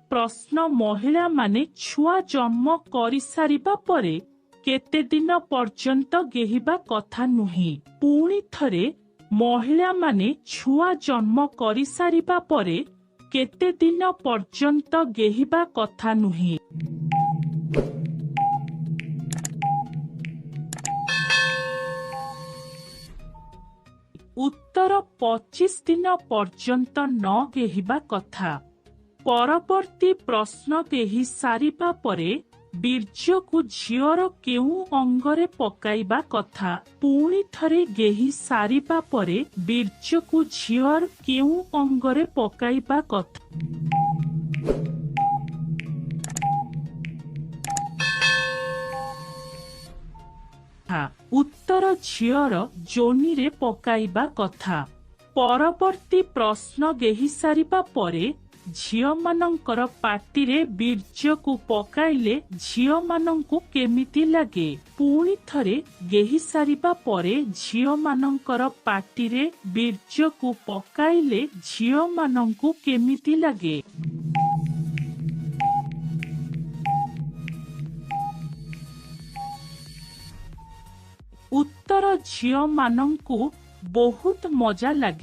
ପ୍ରଶ୍ନ ମହିଳାମାନେ ଛୁଆ ଜନ୍ମ କରିସାରିବା ପରେ କେତେ ଦିନ ପର୍ଯ୍ୟନ୍ତ ଗେହିବା କଥା ନୁହେଁ? ପୁଣି ଥରେ, ମହିଳାମାନେ ଛୁଆ ଜନ୍ମ କରିସାରିବା ପରେ କେତେ ଦିନ ପର୍ଯ୍ୟନ୍ତ ଗେହିବା କଥା ନୁହେଁ? ଉତ୍ତର 25 ଦିନ ପର୍ଯ୍ୟନ୍ତ ନ ଗେହିବା କଥା। ପରବର୍ତ୍ତୀ ପ୍ରଶ୍ନ ଗେହି ସାରିବା ପରେ ବୀର୍ଯ୍ୟକୁ ଝିଅର କେଉଁ ଅଙ୍ଗରେ ପକାଇବା କଥା? ପୁଣି ଥରେ, ଗେହି ସାରିବା ପରେ ବୀର୍ଯ୍ୟକୁ ଝିଅର କେଉଁ ଅଙ୍ଗରେ ପକାଇବା କଥା? ଉତ୍ତର ଝିଅର ଯୋନିରେ ପକାଇବା କଥା। ପରବର୍ତ୍ତୀ ପ୍ରଶ୍ନ ଗେହି ସାରିବା ପରେ ଝିଅମାନଙ୍କର ପାଟିରେ ବୀର୍ଯ୍ୟକୁ ପକାଇଲେ ଝିଅମାନଙ୍କୁ କେମିତି ଲାଗେ? ପୁଣି ଥରେ, ଗେହି ସାରିବା ପରେ ଝିଅମାନଙ୍କର ପାଟିରେ ବୀର୍ଯ୍ୟକୁ ପକାଇଲେ ଝିଅମାନଙ୍କୁ କେମିତି ଲାଗେ? ଉତ୍ତର ଝିଅମାନଙ୍କୁ ବହୁତ ମଜା ଲାଗେ।